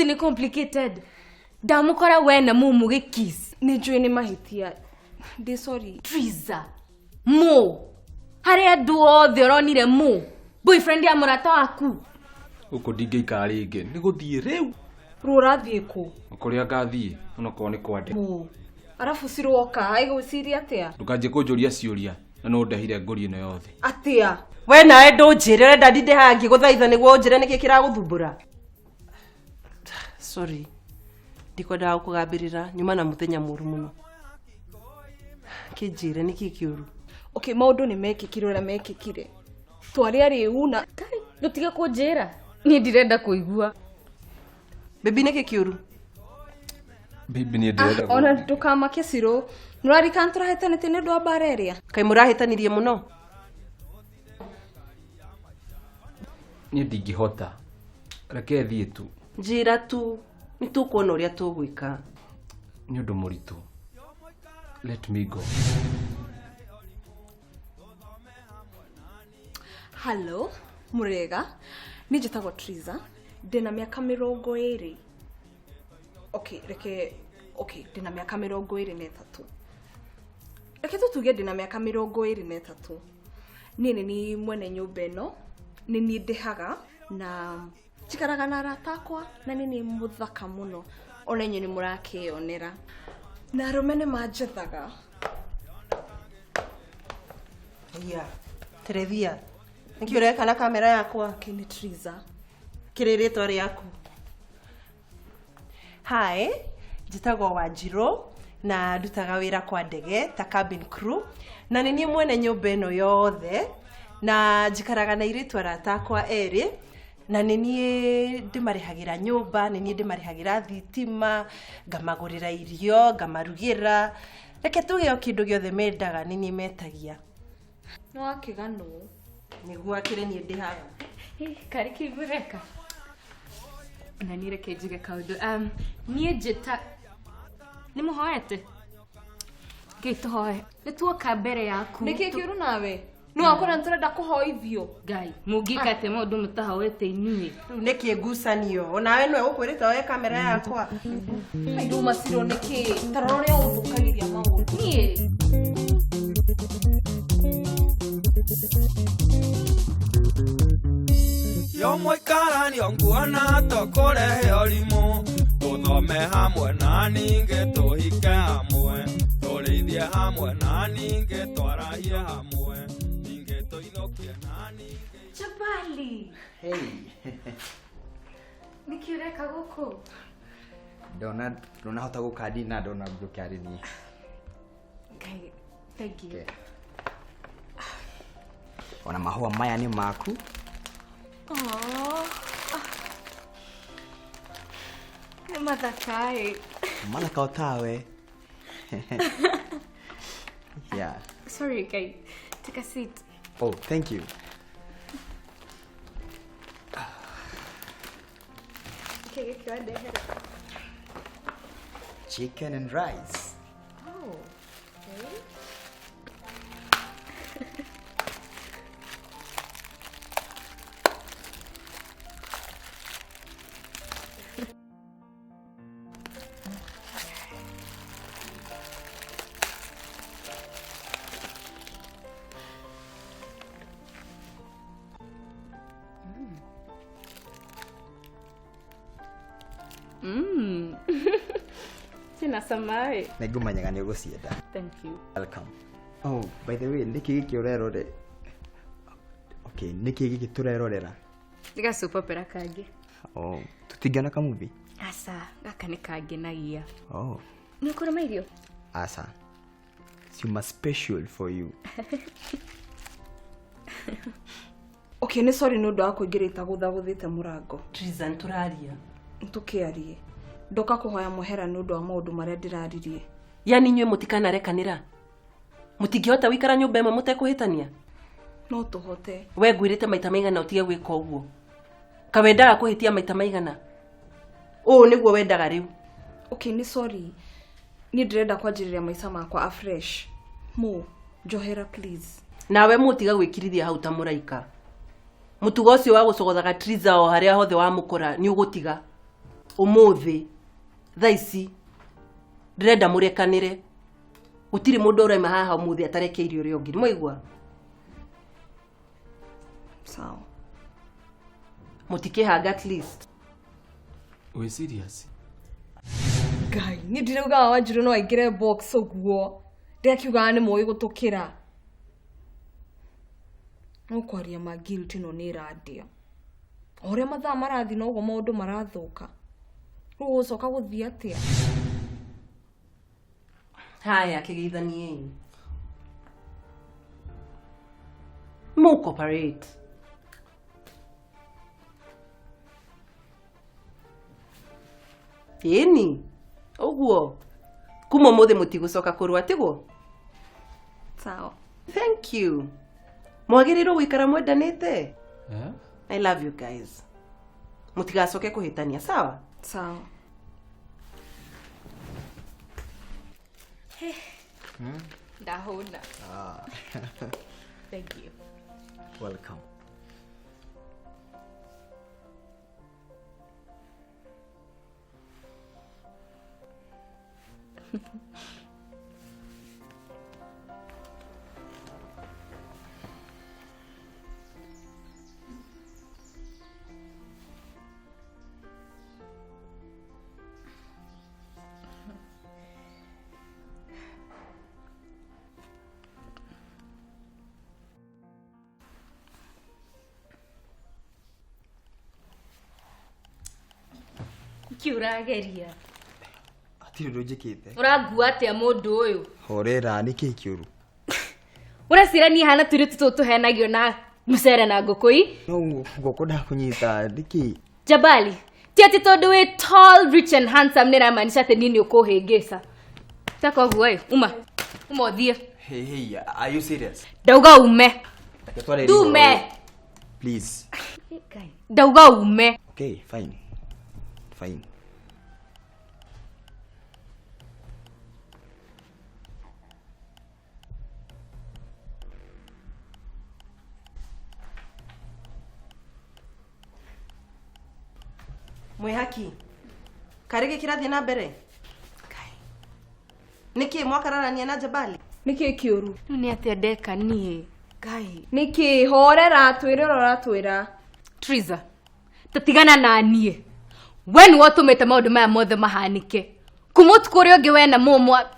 Atĩ nĩ complicated. Ndamũkora we na mũ mũgĩkiss. Nĩ njũĩ nĩ mahĩtia. Ndĩ sorry. Triza. Mũ. Harĩ andũ othe ũronire mũ. Boyfriend ya mũrata waku. Gũkũ ndingĩikara rĩngĩ, nĩ gũthiĩ rĩu. Rĩu ũrathiĩ kũ? Kũrĩa ngathiĩ, onokorwo nĩ kwa ndege. Mũ. Arabu ciroka, egwĩciria atĩa? Ndũkanjie kũnjũria ciũria na nũ ndehire ngũri ĩno yothe. Atĩa? We nawe ndũnjĩre ũrenda ndinde haha ngĩgũthaitha nĩguo ũnjĩre nĩkĩ kĩragũthumbũra. Sorry. Ndikwendaga gũkũgambĩrĩra nyuma na mũthenya mũru mũno. Kĩnjĩre nĩkĩ kĩũru? Okay, maũndũ nĩ mekĩkire ũrĩa mekĩkire. Twarĩ arĩu na Kai, ndũtige kũnjĩra. Niĩ ndirenda kũigua. Baby nĩkĩ kĩũru? Baby niĩ ndĩrenda ona ndũkamake Cirũ. Nĩũraririkana tũrahĩtanĩtie nĩ ũndũ wa mbara ĩrĩa? Kaĩ mũrahĩtanirie mũno? Niĩ ndingĩhota. Reke thiĩ tu. Njĩra tu nĩ tũkuona ũrĩa tũgwĩka. Nĩ ũndũ mũritũ. Let me go. Hello, mũrega. Niĩ njĩtagwo Triza. Ndĩna mĩaka 20. Okay, reke okay, ndĩna mĩaka 23. Reke tũtuge ndĩna mĩaka 23. Niĩ nĩ niĩ mwene nyũmba ĩno, nĩ niĩ ndĩhaga na njikaraga na arata akwa na nĩ niĩ mũthaka mũno. Ona inyuĩ nĩ mũrakĩyonera. Na arũme nĩ manjethaga. Iya. Terethia. Nĩkĩ ũreka na kamera yakwa? Okay, nĩ Triza. Kĩrĩ rĩtwa rĩaku? Hi, njĩtagwo Wanjirũ na ndutaga wĩra kwa ndege ta cabin crew na nĩ niĩ mwene nyũmba ĩno yothe na njikaraga na airĩtu arata akwa erĩ na nĩ niĩ ndĩmarĩhagĩra nyũmba, nĩ niĩ ndĩmarĩhagĩra thitima, ngamagũrĩra irio, ngamarugĩra, reke tuge o kĩndũ gĩothe mendaga nĩ niĩ metagia. Nĩ wakĩganwo. Nĩguo akĩrĩ niĩ ndĩhaga. Karĩ kĩngũreka. Na niĩ reke njuge kaũndũ. Niĩ njĩta nĩ mũhoete? Ngai tũhoe. Nĩ tuoka mbere yaku. Nĩkĩ kĩũru nawe? Nĩ wakora nĩ tũrenda kũhoithio. Ngai, mũngĩka atĩa maũndũ mũtahoete inyuĩ? Rĩu nĩkĩ ngucanio? Onawe nĩwe gũkwĩrĩte woe kamera yakwa. Ai, rĩu macirwo nĩkĩ? Ta rora ũrĩa ũthũkagĩria maũndũ. Niĩ? Yo mũikaranio nguona tũkũrehe ũrimũ, tũthome hamwe na ningĩ tũhike hamwe, tũrĩithie hamwe na ningĩ twarahie hamwe, ningĩ tũinũkie na ningĩ. Jabali. Hey. Nĩkĩ ũreka gũkũ? Ndona ndũnahota gũka ndina ndona ngũke arĩ niĩ. Ngai, thank you. Okay. Ona mahũa maya nĩ maku. Aw. Nĩ mathaka ĩ. Mathaka o tawe. Yeah. Sorry, Ngai. Take a seat. Oh, thank you. Kĩ gĩkĩ wandehera? Chicken and rice. Oh, okay. Cina cama ĩ. Nĩngũmenyaga nĩ ũgũcienda. Thank you. Welcome. Oh, by the way, nĩkĩ gĩkĩ ũrerore? Okay, nĩkĩ gĩkĩ tũrerorera? Nĩ ga soap opera kangĩ. Oh, tũtingĩona kamuvi? Aca, gaka nĩ kangenagia. Oh. Nĩ ũkũrũma irio? Aca. Ciuma special for you. Okay, nĩ sorry nĩ ũndũ wa kũingĩra itagũthagũthĩte mũrango. Triza, nĩ tũraria. Tũkĩarie. Ndoka kũhoya mũhera nĩ ũndũ wa maũndũ marĩa ndĩraririe. Yani inyuĩ mũtikanarekanĩra? Mũtingĩhota gũikara nyũmba ĩmwe mũtekũhĩtania? No tũhote. We ngwĩrĩte maita maigana ũtige gwĩka ũguo? Kawendaga kũhĩtia maita maigana? Ũũ nĩguo wendaga rĩu. Okay, nĩ sorry. Niĩ ndĩrenda kwanjĩrĩria maica makwa afresh. Mũ, njohera please. Nawe mũ tiga gwĩkirithia hau ta mũraika. Mũtugo ũcio wa gũcogothaga Triza o harĩa hothe wamũkora nĩ ũgũtiga. Umuthi thaa ici ndĩrenda mũrekanĩre. Gũtirĩ mũndũ ũraima haha ũmũthĩ atarekeirie ũrĩa ũngĩ. Nĩmwaigua? Sawa. Mũtikĩhanga at least. Wĩ serious? Ngai, niĩ ndiraugaga Wanjirũ no aingĩre box ũguo. Ndĩrakiugaga nĩ mũĩ gũtũkĩra. No kwaria ma guilt ĩno nĩ ĩrandĩa. O ũrĩa mathaa marathiĩ noguo maũndũ marathũka. Rĩu gũgũcoka gũthiĩ atĩa? Haya, kĩgeithaniei. Mũ cooperate. Ĩni, ũguo. Kuma ũmũthĩ mũtigũcoka kũrũa, tiguo? Sawa. Thank you. Mwagĩrĩirwo gũikara mwendanĩte. Eh? I love you guys. Mũtigacoke kũhĩtania, sawa? Sawa. Ndahũna. Thank you. Welcome. Nĩkĩ ũrageria? Hatirĩ ũndũ njĩkĩte. Ũrangua atĩa mũndũ ũyũ? Horera, nĩkĩĩ kĩũru? Ũreciria niĩ hana tũirĩtu tũtũ tũhenagio na mũcere na ngũkũ ii? No ngũkũ ndakũnyita, nĩkĩ? Jabali, ti atĩ tondũ wĩ tall, rich and handsome nĩ ĩramaanisha atĩ niĩ nĩ ũkũhĩngĩca. Taka ũguo ĩ, uma. Uma ũthiĩ. Hey, hey, are you serious? Ndauga ume. Reke twarĩrie Ndume. ũhoro ũyũ. Please. Ndauga ume. Okay, fine. Fine. Mwĩhaki, karĩ gĩ kĩrathiĩ na mbere? Nĩkĩ mwakararania na Jabali? Nĩkĩ kĩũru? Rĩu nĩ atĩa ndeka niĩ? Ngai. Nĩkĩ? Horera, twĩre ũrĩa ũratwĩra. Triza, tatigana na niĩ. We nĩwe ũtũmĩte maũndũ maya mothe mahanĩke. Kuma ũtukũ ũrĩa ũngĩ we na mũmwa.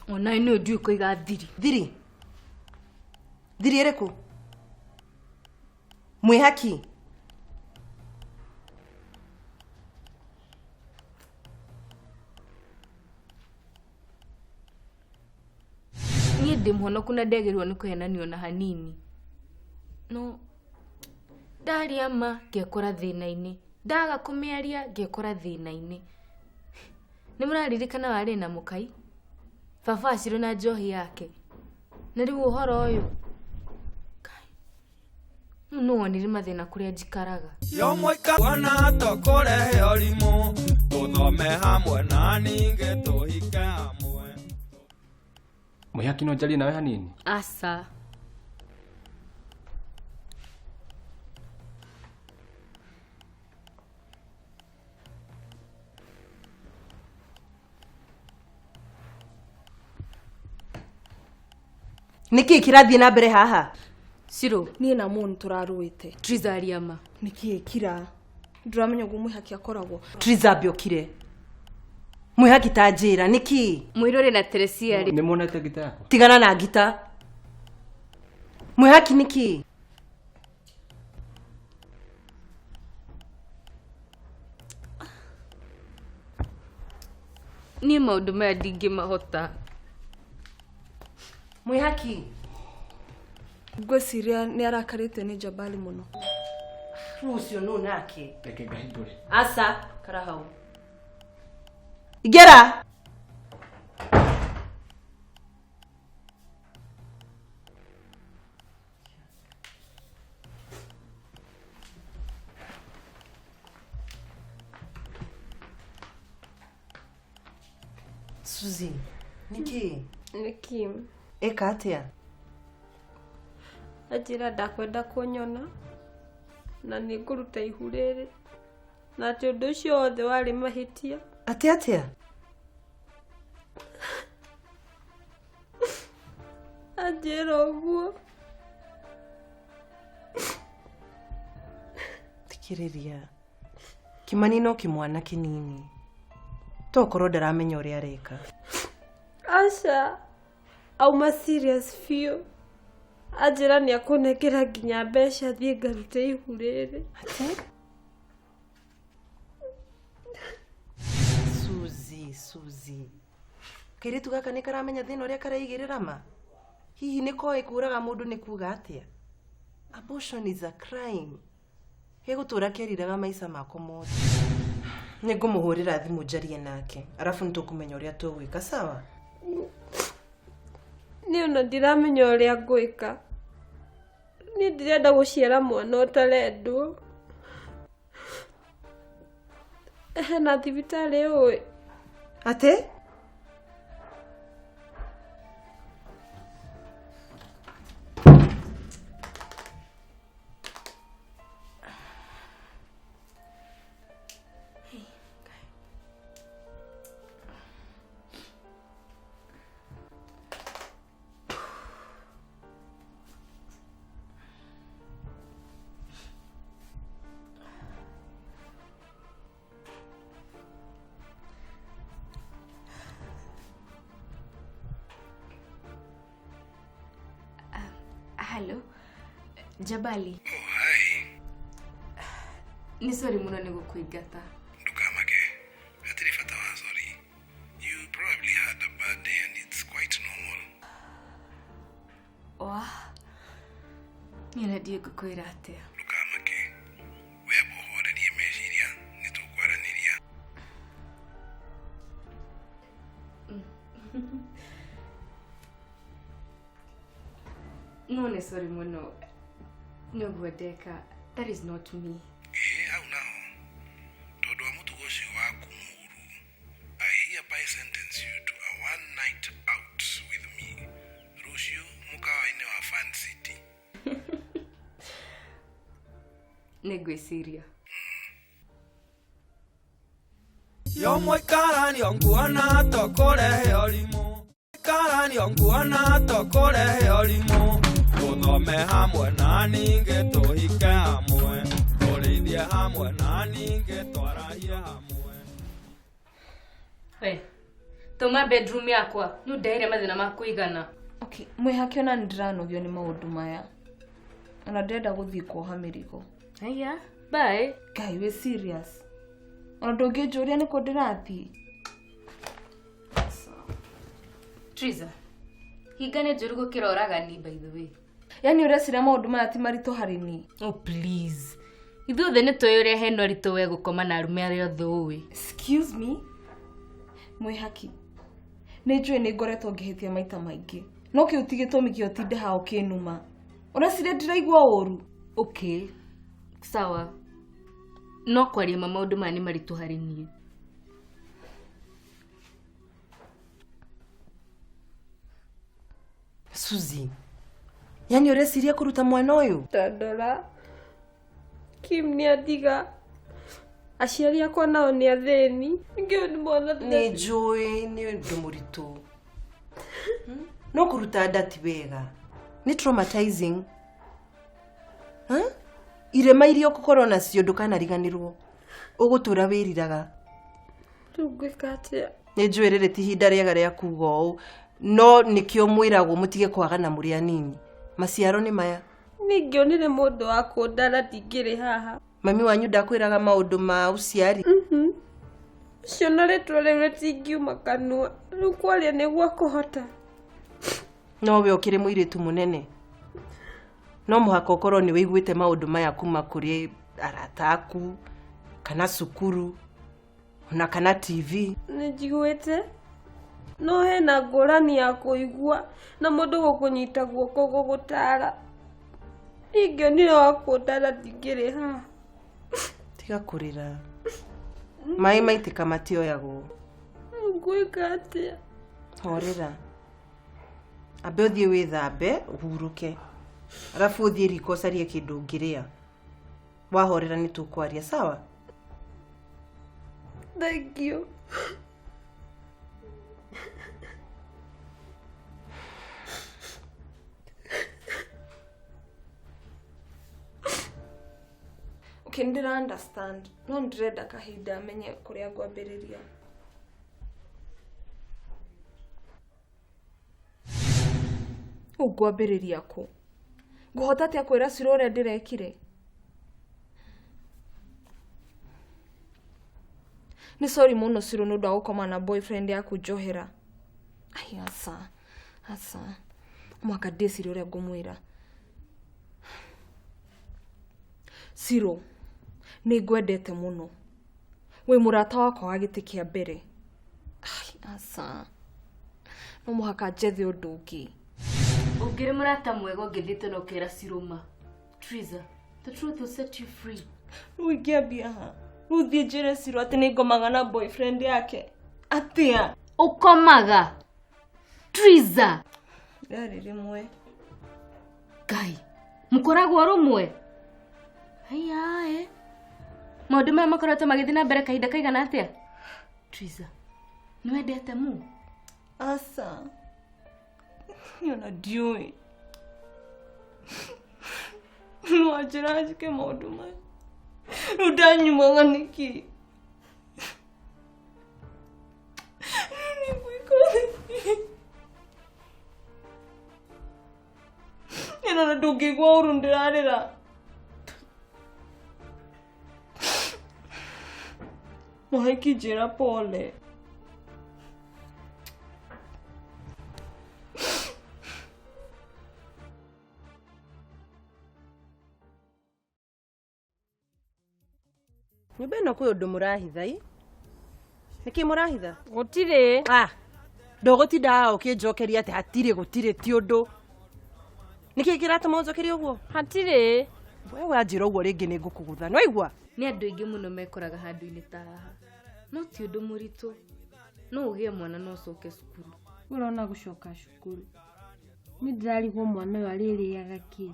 Ona niĩ ndiũĩ kũiga thiri. Thiri? Thiri ĩrĩkũ? Mwĩhaki? Niĩ ndĩ mũhonoku na ndagĩrĩirwo nĩ kũhenanio na hanini. No ndaria ma ngekora thĩna-inĩ, ndaga kũmĩaria ngekora thĩna-inĩ. Nĩ mũraririkana warĩ na mũkai? Baba acirwo na njohi yake. Na rĩu ũhoro ũyũ. Ngai. Rĩu nũ wonire mathĩna kũrĩa njikaraga? Yo mũika wana tũkũrehe ũrimũ, tũthome hamwe na ningĩ tũhike hamwe. Mwĩhaki no njarie nawe hanini? Aca. Nĩkĩ kĩrathiĩ na mbere haha? Ciro. Niĩ na Mo nĩtũrarũĩte. Triza aria ma. Nĩkĩ kira? Ndũramenya ũguo Mwĩhaki akoragwo. Triza ambe ũkire. Mwĩhaki ta njĩra, nĩkĩ? Mũirũrĩ na Teresia rĩ. Nĩ muonete ngita yakwa? Tigana na ngita. Mwĩhaki nĩkĩ? Niĩ maũndũ maya ndingĩmahota. Mwĩhaki. Ngwĩciria nĩ arakarĩtio nĩ Jabali mũno. Rĩu ũcio nũ nake? Reke ngahingũre. Aca, kara hau. Ingĩra. Suzy, nĩkĩ? Nĩ Kim. Ĩka atĩa? Anjĩra ndakwenda kũnyona na nĩ ngũruta ihu rĩrĩ. Na atĩ ũndũ ũcio wothe warĩ mahĩtia. Atĩ atĩa? Anjĩra ũguo. Thikĩrĩria. Kimani no kĩmwana kĩnini. Tokorwo ndaramenya ũrĩa areka. Aca, auma serious biũ. Anjĩra nĩ akũnengera nginya mbeca thiĩ ngarute ihu rĩrĩ. Atĩ? Suzy, Suzy. Kairĩtu gaka nĩ karamenya thĩna ũrĩa karaigĩrĩra ma? Hihi nĩ koĩ kũraga mũndũ nĩ kuga atĩa? Abortion is a crime. Gĩgũtũra kĩriraga maica mako mothe. Nĩ ngũmũhũrĩra thimũ njarie nake. Arabu nĩ tũkũmenya ũrĩa tũgwĩka, sawa? Niĩ ona ndiramenya ũrĩa ngwĩka. Niĩ ndirenda gũciara mwana ũtarendwo. Hena thibitarĩ ũĩ. Atĩ? Hello, Jabali. Oh, hi. Nĩ sorry mũno nĩ gũkũingata. Ndũkamake. Hatirĩ bata wa sorry. You probably had a bad day and it's quite normal. Wa. Niĩ na ndiĩ ngũkwĩra atĩa. Ndũkamake. We amba ũhorerie meciria, nĩ tũkwaranĩria. No nĩ sorry mũno. Nĩ ũguo ndeka. That is not me. Ĩĩ hau naho. Tondũ wa mũtugo ũcio waku mũũru, I hereby sentence you to a one night out with me. Rũciũ mũkawa-inĩ wa Fun City. Nĩ ngwĩciria. Yo mũikaranio nguona tũkũrehe ũrimũ. Mũikaranio nguona tũkũrehe ũrimũ. Tũthome hamwe na ningĩ tũhike hamwe. Tũrĩithie hamwe na ningĩ twarahie hamwe. We, tũma bedroom yakwa. Nĩ ũndehere mathĩna ma kũigana. Okay, mwĩhaki ona nĩ ndĩranogio nĩ maũndũ maya. Ona ndĩrenda gũthiĩ kuoha mĩrigo. Haya, bye. Ngai wĩ serious. Ona ndũngĩnjũria nĩkũ ndĩrathiĩ. Triza, hinga nĩ njũru gũkĩra ũragani by the way. Yaani ũreciria maũndũ maya ti maritũ harĩ niĩ? Oh please. Ithuothe nĩ tũĩ ũrĩa hena ũritũ we gũkoma na arũme arĩa othe ũĩ. Excuse me. Mwĩhaki. Nĩ njũĩ nĩ ngoretwo ngĩhĩtia maita maingĩ. No kĩu ti gĩtũmi kĩa ũtinde haha ũkĩnuma. Ũreciria ndiraigua ũru? Okay. Sawa. No kwaria ma maũndũ maya nĩ maritũ harĩ niĩ. Suzy. Yaani ũreciria kũruta mwana ũyũ? Tandora. Kim nĩ andiga. Aciari akwa nao nĩ athĩni. Ningĩ nĩ mwana Nĩ njũĩ nĩ ũndũ mũritũ. No kũruta nda ti wega. Nĩ traumatizing. Huh? Irema iria ũgũkorwo nacio ndũkanariganĩrwo. Ũgũtũra wĩriraga. Rĩu ngwĩka atĩa? Nĩ njũĩ rĩrĩ ti ihinda rĩega rĩa kuga ũũ. No nĩkĩo mwĩragwo mũtige kwagana mũrĩ anini. Maciaro nĩ maya. Ningĩonire mũndũ wa kũndara ndingĩrĩ haha. Mami wanyu ndakwĩraga maũndũ ma ũciari? Ũcio na rĩtwa rĩu rĩtingiuma kanua. Rĩu kwaria nĩguo kũhota. No we ũkĩrĩ mũirĩtu mũnene. No mũhaka ũkorwo nĩ wĩiguĩte maũndũ maya kuma kũrĩ arata aku, kana cukuru, ona kana TV. Nĩ njiguĩte. No hena ngũrani ya kũigua na mũndũ gũkũnyita guoko gũgũtara. Ingĩonire wa kũndara ndingĩrĩ haha. Tiga kũrĩra. Maĩ maitĩka matioyagwo. Ngwĩka atĩa? Horera. Ambe ũthiĩ wĩthambe, ũhurũke. Arabu ũthiĩ riko ũcarie kĩndũ ũngĩrĩa. Wahorera nĩ tũkwaria, sawa? Thank you. Okay, ndira understand. No ndirenda kahinda menye kuria ngwambiriria. Ugwambiriria ku? Nguhota atia kwira Ciro uria ndirekire? Ni sorry muno Ciro ni undu wa gukoma na boyfriend yaku njohera. Ai asa. Asa. Mwaka ndicirie uria ngumwira. Ciro, nĩ ngwendete mũno. Wĩ mũrata wakwa wa gĩtĩ kĩa mbere. Ai asa. No mũhaka njethe ũndũ ũngĩ. Ũngĩrĩ mũrata mwega ũngĩthiĩte na ũkera Ciro ma. Triza, the truth will set you free. Rĩu ingĩambia ha? Rĩu thiĩ njĩre Ciro atĩ nĩ ngomaga na boyfriend yake. Atĩa? Ũkomaga? Triza! Rĩarĩ rĩmwe. Ngai, mũkoragwo rũmwe? Haiya, eh. Maũndũ maya makoretwo magĩthiĩ na mbere kahinda kaigana atĩa? Triza, nĩ wendete mu? Aca. Niĩ ona ndiũĩ. No anjĩra njĩke maũndũ maya. Rĩu ndanyumaga nĩkĩ? Rĩu nĩngwĩka atĩa? Ona ndũngĩigua ũru ndĩrarĩra. Mũhiki njĩra pole. Nyũmba ĩno kwĩ ũndũ mũrahitha ĩ? Nĩkĩ mũrahitha? Gũtirĩ. Ah, ndũgũtinda haha ũkĩnjokeria atĩ hatirĩ gũtirĩ ti ũndũ. Nĩkĩ kĩratũma ũnjokerie ũguo? Hatirĩ. We wanjĩra ũguo rĩngĩ nĩ ngũkũgũtha. Nĩwaigua? Nĩ andũ aingĩ mũno mekoraga handũ-inĩ ta haha. No ti ũndũ mũritũ. No ũgĩe mwana no ũcoke cukuru. Ũrona gũcoka cukuru. Nĩ ndĩrarigwo mwana ũyũ arĩrĩaga kĩ?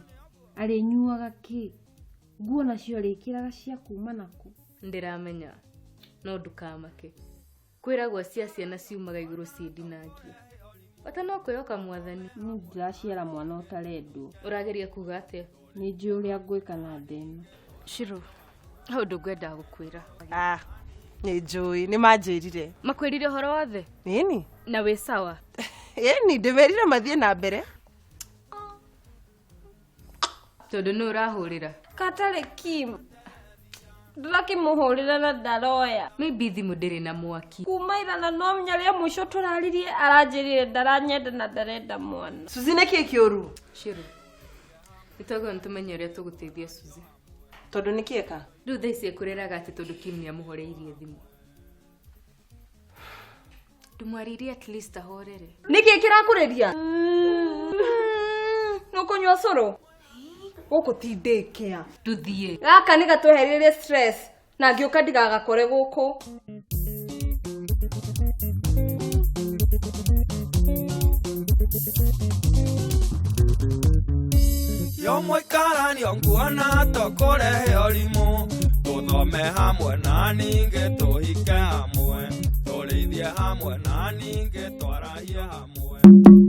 Arĩnyuaga kĩ? Nguo nacio arĩkĩraga cia kuma nakũ? Ndĩramenya. No ndũkamake. Kwĩragwo cia ciana ciumaga igũrũ ciĩ ndinangie. Bata no kwĩhoka mwathani. Niĩ ndĩraciara mwana ũtarendwo. Ũrageria kuga atĩa? Nĩ njũĩ ũrĩa ngwĩka na nda ĩno. Ciro, he ũndũ ngwendaga gũkwĩra. Ah, nĩ njũĩ, nĩ manjĩrire. Makwĩrire ũhoro wothe? Nĩni? Na wĩ sawa? Ĩni, ndĩmerire mathiĩ na mbere. Tondũ nĩ ũrahũrĩra. Katarĩ Kim. Ndĩrakĩmũhũrĩra na ndaroya. Maybe thimũ ndĩrĩ na mwaki. Kuma ira na no menya rĩa mũico tũraririe aranjĩrire ndaranyenda na ndarenda mwana. Suzy nĩkĩ kĩũru? Ciro, nĩtwagĩrĩirwo nĩtũmenye ũrĩa tũgũteithia Suzy. Tondũ nĩkĩ eka? Rĩu thaa ici ekũrĩraga atĩ tondũ Kim nĩamũhoreirie thimũ. Ndũmwarĩrie at least ahorere. Nĩkĩ kĩrakũrĩria? Nĩũkũnyua cũrũ? Gũkũ ti daycare. Tũthiĩ. Gaka nĩ gatwehererie stress na ngĩũka ndigagakore gũkũ. Yo mũikaranio nguona tũkũrehe ũrimũ. Tũthome hamwe na ningĩ tũhike hamwe. Tũrĩithie hamwe na ningĩ twarahie hamwe.